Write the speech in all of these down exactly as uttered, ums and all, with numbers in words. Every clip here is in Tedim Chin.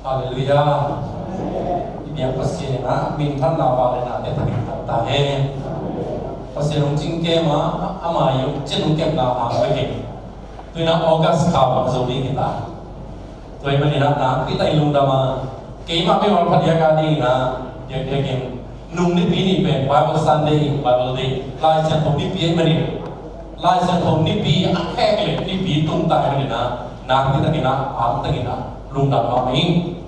Halleluiah. I biak Pasian in a minthanna vangliatna te thakin tang ta hen. Pasian hong cingkem a, ama i hong cin hong kepna hang vek in, tu in a August kha bang zo ding hi ta. Tua ahih manin a nakpi takin lungdam a, keimah peuhmah phadiak a ding in a, diakdiakin nung nipi ni pen Bible Sunday, Bible Day, Lai Siangtho nipi ahih manin, Lai Siangtho nipi a khek leh nipi tung ta ahih manin a, nakpi takin a, angtangin a lungdam mahmah ing.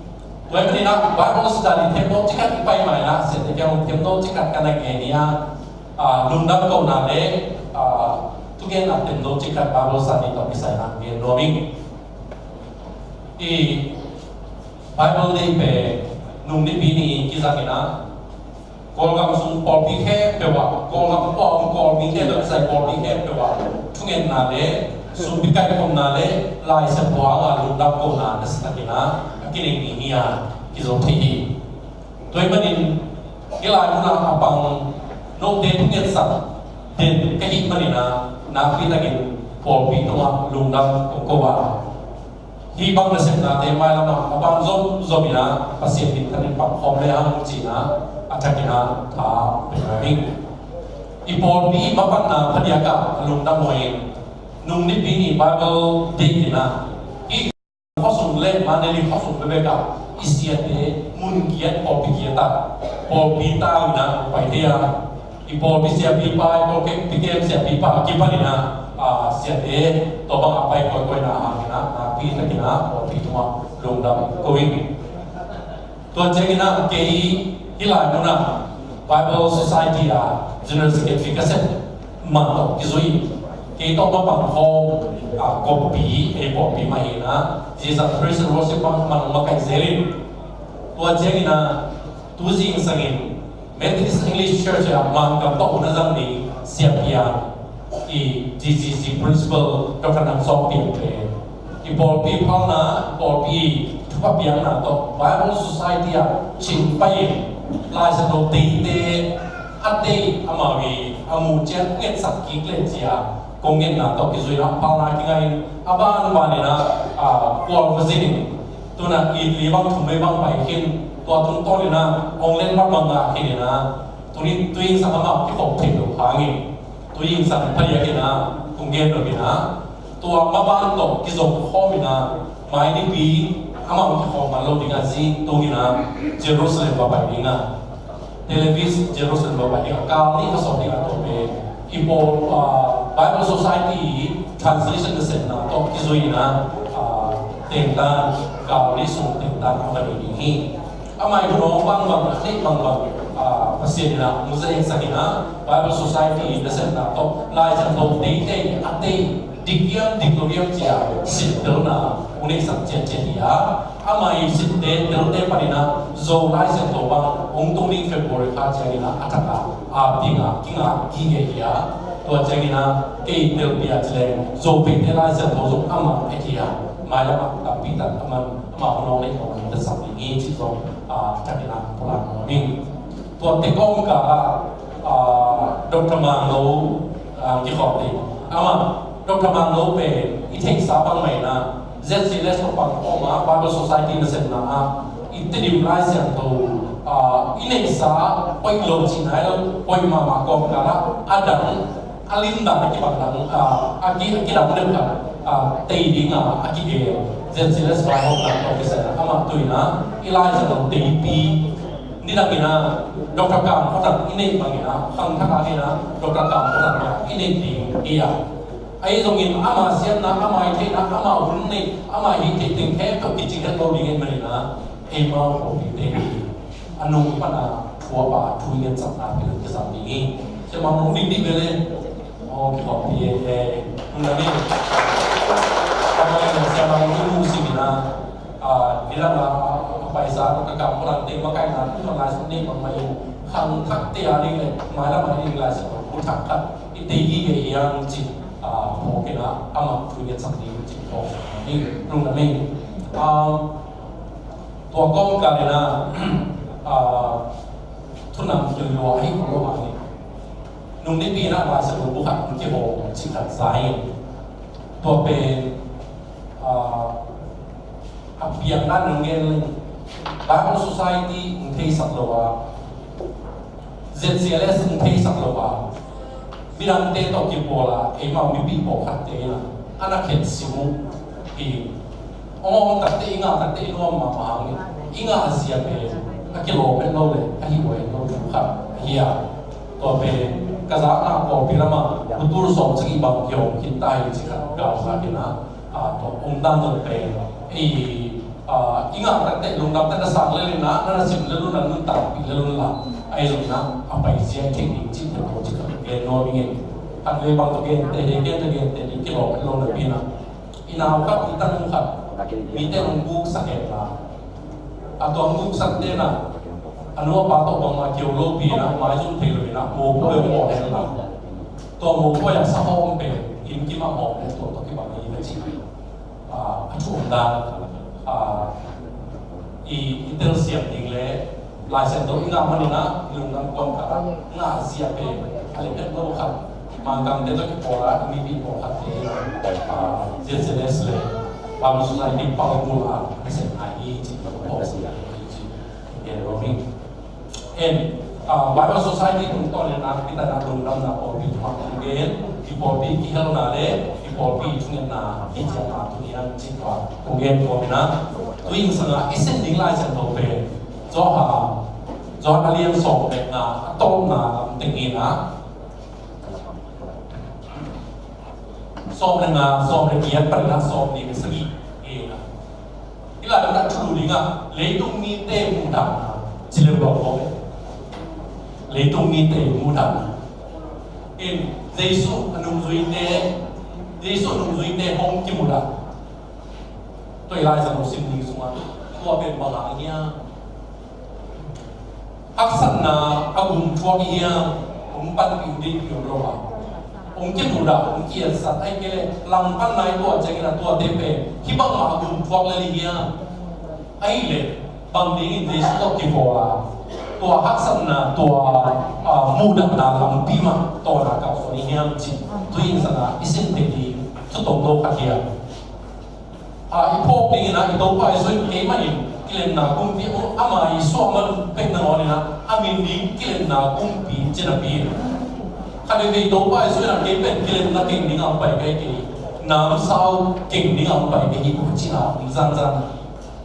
Tua ahih manin a Bible study themno cikhat i pai ma in a, siate kiang themno cikhat ka na gen hi a, a, lungdam kohna le, a, thugenna themno cikhat Bible study tawh kisai in a gen nuam ing. I Bible Day pen nung nipi ni kizang in a, Kawlgam sung pawlpi khempeuh ah, Kawlgam pawlpi, Kawlpi khempeuh, kisai pawlpi khempeuh ah thungetna le sumpi kaikhopna le Lai Siangtho hanga lungdam kohna nasatakin a kineih ni hi a, kizo thei hi. Tua ahih manin hih lai mun ah a pang note thungetsak den ka hih manin a, nakpi takin pawlpi tungah lungdam kong ko a, hih bang nasepnate mailam ah a ban zomzom in a Pasian minthanin pang khawm le hang ci in a, a thakin a tha pia nuam ing. I pawlpi mapatna phadiak ah a lungdam huai in, nung nipi ni Bible Day in a, hih khuasung le Mandalay khuasung bekbek ah i siate mun kiat, pawlpi kiat ah, pawlpi tang in a pai thei a, i pawlpi siapipa, i pawlpi kem siapipa a kipan in a, a, siate tua bang a pai kawikawi na hangin a, nakpi takin a pawlpi tungah lungdam ko ing. Tua ciangin a kei hih lai mun ah Bible Society a General Secretary ka sep man tawh kizui, kei tawh mapang khawm, a, goppi, ei pawlpi mah hi in a, zingzan praise and worship bang man hong makaih zel in. Tua ciangin a tu zingsangin Methodist English Church ah Mangkam tawh hun a zang ding Sia Piang, i G C C Principal Doctor Nang Sawm Piang pen i pawlpi phalna, pawlpi thupha piakna tawh Bible Society ah cing pai in, Lai Siangtho teitei a tei, amau i a muh ciang ngetsak kik le ci a kong ngetna tawh kizui in a phalna kingah in, a banban in a, a, kual va zin in, tu in a it li bang thum vei bang pai khin, tua tungtawn in a ong len bang bang ngah khin in a, tu in, tu in sang amau kikhop theih loh hangin, tu in sang phadiak in a kong gen lo in a, tua maban tawh kizom khawm in a, mai nipi amau kikhawm man lo ding a, zing tung in a Jerusalem va pai ding a, Tel Aviv, Jerusalem va pai ding a, kal nih va sawt ding a, tua pen i pawl, ah, Bible Society translation nasepna tawh kizui in a, ah, tengtan, kal nih sung tengtan a va nei ding hi. Amah i hun hong bangbang, a neih bangbang, ah, Pasian in a hong zahsak in a, Bible Society nasepna tawh Lai Siangtho teitei a tei, dik hiam dik lo hiam ci a sittelna hong neihsak ciatciat hi a, amah i sitte telte panin a Zo Lai Siangtho bang hong tung ding February kha ciangin a, a thak a ap ding a kingah gige hi a, tua ciangin a kei telpi a ci leng Zo Peite Lai Siangtho zong amah a et hi a, mailam ah tampi tak a man, amah hong nawng neih kawm a man tasak ding hi cih zong, a, a thakin a pulak nuam ing. Tua te kawmkal ah, ah, Doctor Mang Lo, ah, kikhawm ding. Amah, Doctor Mang Lo pen i theihsa bangmah in a, Z C L S tawh pang khawm a, Bible Society nasepna ah i Tedim Lai Siangtho, ah, i neihsa hoih lo cih nai lo, hoih mahmah kawmkal ah a dang, a limdan a kibang dang, ah, a ki, a kidang deuh khat, ah, tei ding a, a kigel. Z C L S vaihawmna tawh kisai a, amah tu in a i Lai Siangtho teipi, nidang in a Doctor Kam Khua Thang i neih bangin a, khangthak a ding in a Doctor Kam Khua Thang bang i neih ding hi a. Ahi zongin ama siatna, ama i theihna, ama hun neih, ama hih theih teng khempeuh kicing het lo ding ahih manin a, eimau pawlpite hi a, nung pan a thu a pha, thu i ngetsak nakpi takin kisam ding hi. Siamang hong ding dih ve le. Aw, kikhawmpi e, e, nung na ni. Siamang hong ding hong sim in a, a, nidang a, a, a paisa, Doctor Kam Khua Thang teng makaihna, tu man Lai Siangtho neih bangmah in, khangthakte a ding le mailam a ding Lai Siangtho thu thak khat i tei gige hi hang ci, a, phawk in a, amah thu i ngetsak ding ci phawk in, lungdam ing. A, tua kawmkal in a, a, thu nam kil lua hi kong lo hang in, nung nipi in a Lai Siangtho bu khat hong kihawm cih khat za hi. Tua pen, a, a piang dan hong gen leng, Bible Society hong theisak lo a, Z C L S hong theisak lo a, midangte tawh kipawl a, eimau mipi pawlkhatte in a, a na khen sim uh hi. Hong awng takte, i ngah takte i nuam mahmah hangin, i ngah zia pen a kilawm het lo le a hi huai het lo khat ahi a. Tua pen ka zakna pawlpi lamah kultur sawm sagih bang kihawm khin ta hi ci khat galsak in a, a, tua omdan zong pen ei, a, i ngah takte lungdam tak na sang lel in a, na na sim lel un a, nuntakpih lel un la, ahi zongin a, a paizia i theih ding cih thei lo ci khat gen nuam ing. Khatvei bang tawh gente hi, gente gente ding kilawm het lo napi in a, i nau khat, i tanu khat, mite hong guksak hen la, a tua hong guksakte in a, a nu a pa tawh bangmah kio lopi in a, maizum thei lo in a, mopawi hong bawl hen la, tua mopawi a sa hawm pen inn kim ah hawm hen, tua tawh kibang hi ka ci. A, a thu omdan, a, i, i telsiam ding le Lai Siangtho i ngah manin a, i lungdam kuan khat a ngah zia pen a lem het lo khat, Mangkangte tawh kipawl a, i mipi pawlkhatte in a, Z C L S le Bible Society pau bul a, a sem ngai hi ci, pau bul a hi ci. Gen lo hi. En, a, Bible Society tungtawn in a, i tan a lungdamna pawlpi tungah kong gen, i pawlpi kihelna le i pawlpi thungetna kiciamna tuni a cih tua kong gen kawm in a, tu in sangah i sim ding Lai Siangtho pen Johan, Johan a lian sawm le nga, a tawpna lam teng in a, sawm le nga, sawm le giat panin a sawm nih le sagih hi in a. Hih lai-ah thulu ding a, leitung mite muhdahna ci lel lo maw. Leitung mite muhdahna. In, Jesu a nungzuite, Jesu a nungzuite hong kimudah. Tua i Lai Siangtho sim ding sungah tua pen bang hang hiam? Haksatna a gum thuak i hiam? Hong panpih ding hi om lo a, hong kimudah, hong ki-etsat, ahih kei leh langpanna i tuah ciangin a tuate pen hih bangmah a gum thuak lel i hiam? Ahih leh bang dingin Jesu tawh kipawl a, tua haksatna, tua, a, muhdahna lampi mah tawn a kalsuan i hiam cih tu in sangah i sim thei ding thu tomno khat hi a. A, i phawk dingin a, i Topa Jesu in keimah in kilemna kumpi, ama i suah man pek nangawn in a, a min ding kilemna kumpi ci napi in, khat veivei Topa Jesu in a, kei pen kilemna keng ding a hong pai ka hi kei, namsau keng ding a hong pai ka hi, ci a, hong zanzan.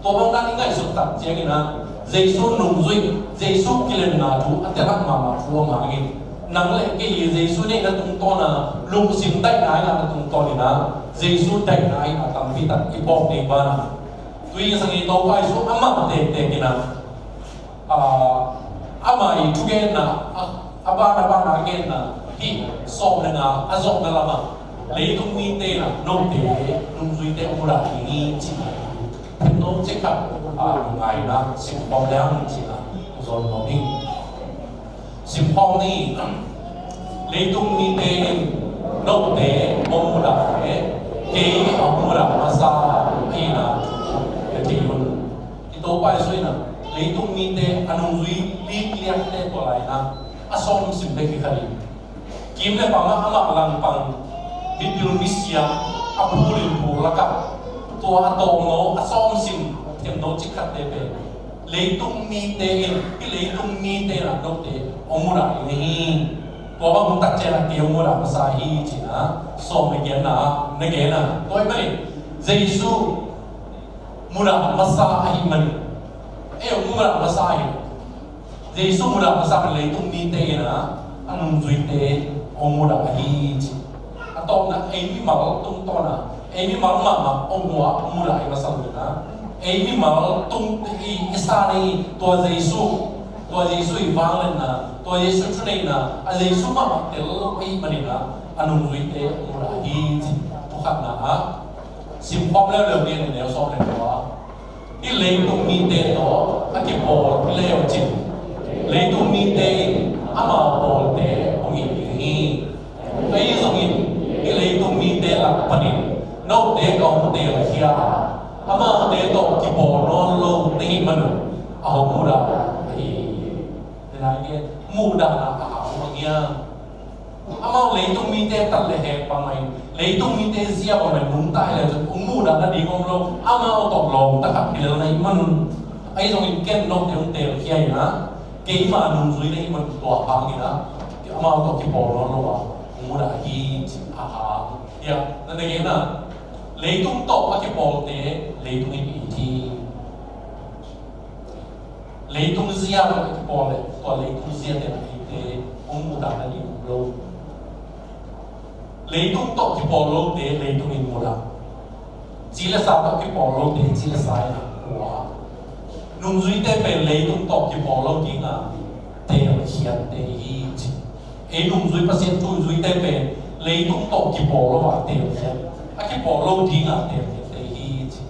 Tua bang dan i ngaihsut tak ciangin a, Jesu nungzui, Jesu kilemna thu a telak mahmah thu om hangin, nang le kei Jesu neihna tungtawn a, lungsim daihna in a tungtawn in a, Jesu daihna in a tampi tak i phawk ding ban a. Tu in sangin Topa Jesu amah tektek in a, a, ama i thugenna, a, a ban a ban a genna, hih sawm le nga a zawhna lamah, leitung mite in a, note nungzuite hong mudah ding hi ci. Themno cik khat, a, ngaihna simkhawm le hang cihna zawn nuam ing. Simkhawm ni, leitung mite in note hong mudah leh kei hong mudah masa ahihna ka thei un. I Topa Jesu in a, leitung mite a nungzui likliakte tua lai-in a, a sawm sim bek hi kha ding. Kim le pang ah amah langpang, mipil misiam a phul in phul lakah, tua a tawmno a sawmsim themno cik khatte pen leitung mite in, hih leitung mite in a note hong mudah ding hi. Tua bang hun tak ciangin a kei hong mudah masa hi ci-in a, sawm le giatna ah na gen a. Tua ahih manin Jesu mudah masa ahih manin, ei hong mudah masa hi. Jesu mudah masa pen leitung mite in a, a nungzuite hong mudah ahi ci. A tawpna, ei mimal tungtawn a, ei mimal mahmah hong mudah, hong mudah ahi masa lo in a, ei mimal tung i, i san ei, tua Jesu, tua Jesu i vangliatna, tua Jesu thuneihna, a Jesu mahmah tel lo ahih manin a, a nungzuite hong mudah ahi ci. Tua khatna ah, simkhawm leuleu ni, a neu sawm le kua. Hih leitung mite tawh a kipawl hi leu cin, leitung mite in amau pawlte hong it ding hi. Ahi zongin hih leitung mite lak panin note ka hong telkhia a, amaute tawh kipawl nawn lo na hih manun a hong mudah ahi hi. Muhdahna a hau bang hiam? Amau leitung mite tat le hek bangmah in, leitung mite zia bangmah in nungta hi leh cun hong mudah nading om lo, amau tawh lawmta khat hi lel na hih manun, Ahi zongin ken note hong teelkhia in ah, keima nungzui na hih man tua hangin ah, amau tawh kipawl nawn lo a hong mudah hi, ci a hang. Hiah na na gen ah, leitung tawh a kipawlte leitung in it hi. Leitung zia tawh a kipawl leh tua leitung ziate in ah eite hong mudah na ding om lo. Leitung tawh kipawl lote leitung in mudah. Ci le sa tawh kipawl lote ci le sa in ah hua. Nungzuite pen leitung tawh kipawl lo ding a teelkhiatte hi, ci. Ei nungzui, Pasian thu zuite pen leitung tawh kipawl lo a teelkhiat, a kipawl lo ding a teelkhiatte hi, ci.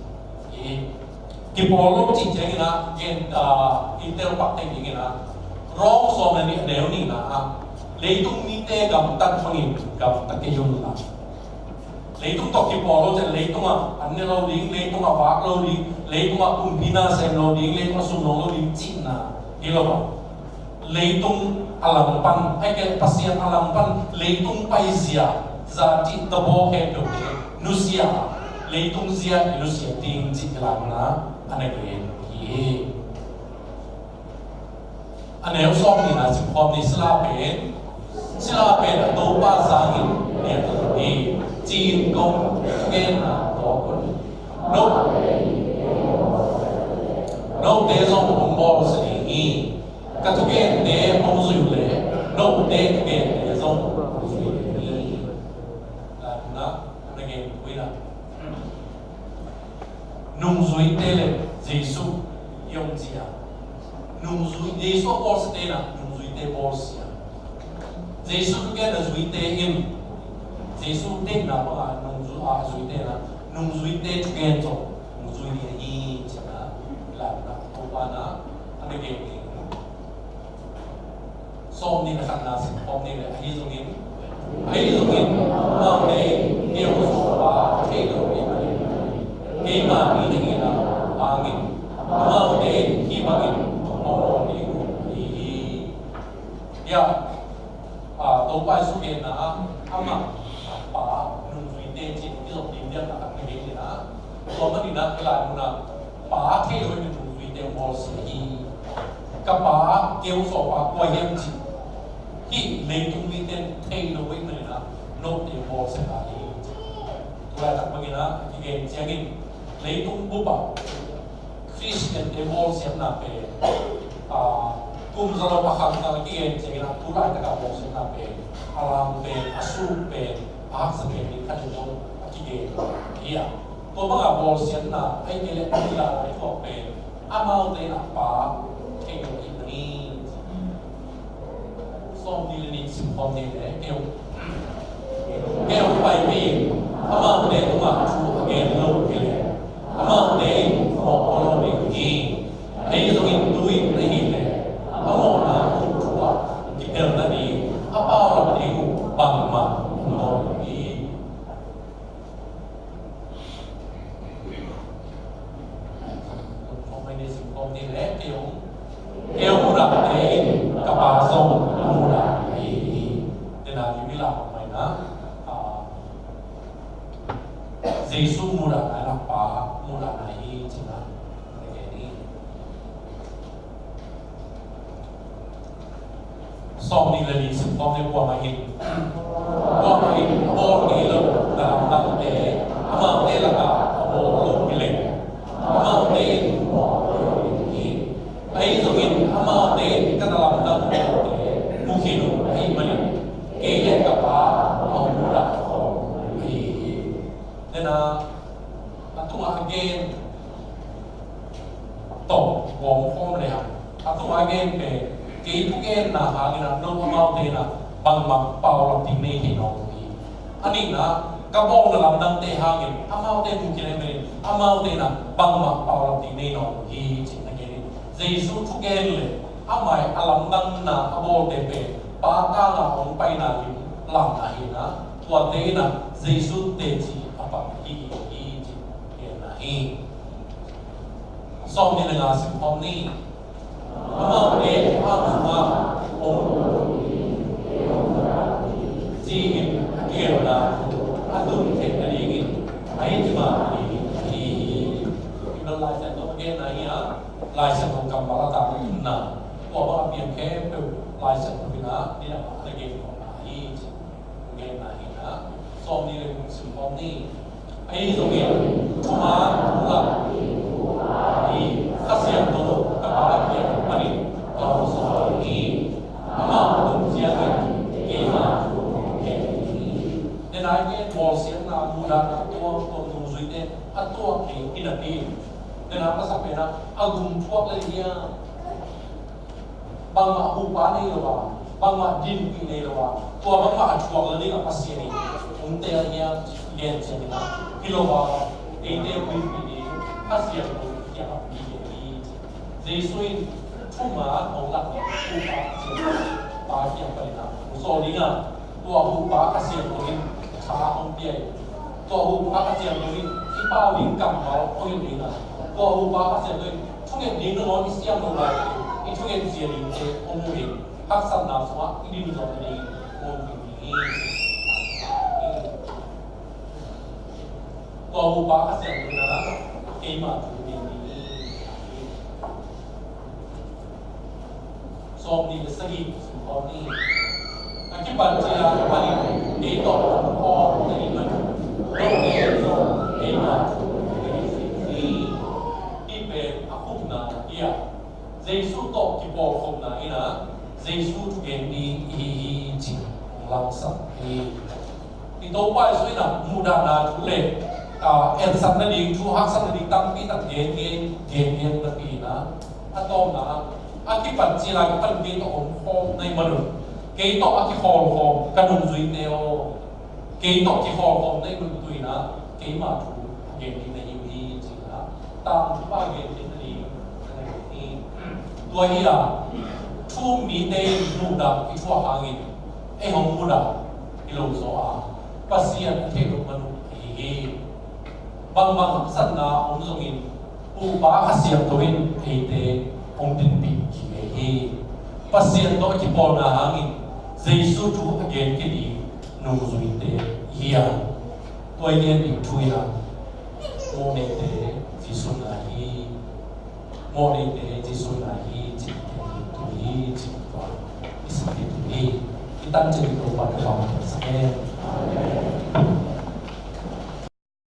Kipawl lo cih ciangin ah, gen, ah, i tel pak thei dingin ah, Rom sawm le nih a neu nihna ah, leitung mite gamtat bangin gamta kei un la. Leitung tawh kipawl lo ciang leitungah an ne lo ding, leitungah vak lo ding, leitungah kumpi na sem lo ding, leitungah sum lo lo ding cihna hi lo a. Leitung a lam pan, ahih kei leh Pasian a lam pan leitung paizia, zati tabaw khempeuhte nusia, leitung zia i nusia ding cih i Lai Mun ah a na gen hi. A neu sawm nihna simkhawm ni. Sila pen, sila pen a topa sangin lian a hi, ci-in kong thugenna tawk un. No, note zong hong bawlsia ding hi. Ka thugente hong zui uh leh note thugente zong hong zui ding hi. Lai Mun ah na gen uh hi na. Nungzuite le Jesu i om ci a, nungzui, Jesu a bawlsiate in ah nungzuite bawlsia. Jesu thugenna zuite in, Jesu deihna bangah nungzu-, a zuite in ah nungzuite thugen zong nungzui ding hi, ci-in ah Lai Mun ah Topa in ah a na gen ding. Sawm nih le khatna simkhawm ni leh, ahi zongin, ahi zongin amaute in kei hong suahpih thei lo ahih manin, keima mi na hihna hangin amaute in hih bangin hong bawl ding uh hi hi. Hiah, ah, Topa Jesu genna ah amah Pa nungzuite ci-in kizop ding diakdiak a na gen hi na. Tua manin ah Lai Mun ah Pa thei lo in nungzuite hong bawlsia hi. Ka Pa kei hong suahpih kua hiam cih hih leitung mite in thei lo ahih manin ah note hong bawlsia ta hi. Tua laitak bangin ah kigen ciangin leitung bup ah Khristiante bawlsiatna pen, ah, kum za lo a khangkhang a kigen ciangin ah tu laitak a bawlsiatna pen a lam pen, a sum pen, a haksa pen ding khat in zong a kigen hi a. Tua banga bawlsiatna ahih kei leh a nilh a lai thuak pen amaute in ah Pa thei lo ahih manin. Sawm nih le nih simkhawm ni leh, kei hong, kei hong paipih in amaute tungah thu a gen lo uh hi leh, amaute in mawhpawl lo ding uh hi. Ahi zongin tu-in ahih leh a mawhna thu ah kipelh nading a paulap ding uh bangmah om nawn lo hi. Kong mai ni sim kong ni leh, kei hong, kei hong mudahte in ka Pa zong a mudah hi. Tena ni mi la kong mai na, ah, Jesu mudahna in ah Pa mudahna hi, ci-in ah na gen hi. Sawm nih le li sim kawm le, kuamah in, kuamah in a bawl ngei lo na lamdangte amaute lakah a bawl lo hi leng, amaute in bawl lo ding hi. Ahi zongin amaute in ka na lamdang bawl mu khin uh ahih manin kei le ka Pa a hong mudah khawm uh hi hi. Nena, a tungah a gen tawh gawm khawm le hang, a tungah a gen pen kei thugenna hangin ah no amaute in ah bangmah paulap ding nei thei nawn lo hi. A nihna, ka bawlna lamdangte hangin amaute mu khin ahih manin amaute in ah bangmah paulap ding nei nawn lo hi, ci-in a gen hi. Jesu thugen le amah a lamdangna a bawlte pen Pa tanga hong paina lim lamna hi-in ah, tuate in ah Jesu teci a pang hi hi hi, ci-in genna hi. Sawm nih le nga sim khawm ni. Amaute a hang sungah om ci-in a kigelna thu a tun theih nadingin a hi cih mah hi hi. Lai Siangtho a genna hi a, Lai Siangtho kammal a tangtunna, tua bang a piang khempeuh Lai Siangtho in a, nidang a na gen khawmna hi ci. Genna hi a, sawmnih le guk sim khawm ni. Ahi zongin, thuma, thula, hi, Kha Siangtho kammal a piang panin, ka hong sawl hi. Amah tung ciangin, keima thu hong gen hi. Nidang a gen bawlsiatna, muhdahna, tuamtuam nungzuite a tuak hi, hi napi. Nidang a masa pen a, a gum thuak lel hiam? Bangmah huhpa nei lo a, bangmah dinpih nei lo a, tua bangmah a thuak lel ding a Pasian in hong teel hiam ci gen ciangin a, hi lo a, eite hong dinpih ding Kha Siangtho kiangah pi ding hi. Jesu in thuma hong lak ding huhpa Kha Siangtho Pa kiang panin a hong sawl ding a, tua huhpa Kha Siangtho in tha hong pia hi. Tua huhpa Kha Siangtho in i pau ding kammal hong hilh ding a, tua huhpa Kha Siangtho in thunget ding nangawn i siam lo lai, i thunget zia dingte hong mu ding, haksatna sungah i din zawh ding hong mu ding hi. Tua huhpa Kha Siangtho in a, keima thu gen ding hi. Sawmnih le sagih sim khawm ni. A kipat ciang panin kei tawh om khawm na hih man un, note zong keima thu gen ding hi. Hih pen a khupna hi a, Jesu tawh kipawlkhopna in a, Jesu thugen ding i hi hi ci-in hong lamsang hi. I Topa Jesu in a muhdahna thu le, ah, etsakna ding thu, haksatna ding tampi tak gen gen, gen gen napi in a, a tawpna ah, a kipat ciang a kipan kei tawh om khawm na hih man un, kei tawh a kikhawlkhawm ka nungzuite aw, kei tawh kikhawlkhawm na hih man un tu in a, keima thu gen ding na hi uh hi ci in a, tangthu pa gen ding na hi. Tua hi a, thu-um mite in muhdah i thuak hangin ei hong mudah hi lo zaw a, Pasian a theih loh man uh i hi hi. Bangbang haksatna om zongin, Pupa Kha Siangtho in eite hong dinpih kik hi. Pasian tawh a kipawlna hangin Jesu thu a gen kei ding nungzuite i hi a, tua i gen ding thu hi a, mawhneite Jesu na hi. Mawhneite Jesu na hi cih thu hi, cih tua i sak hi thu hi. I tan cih Topa Topa sak hen.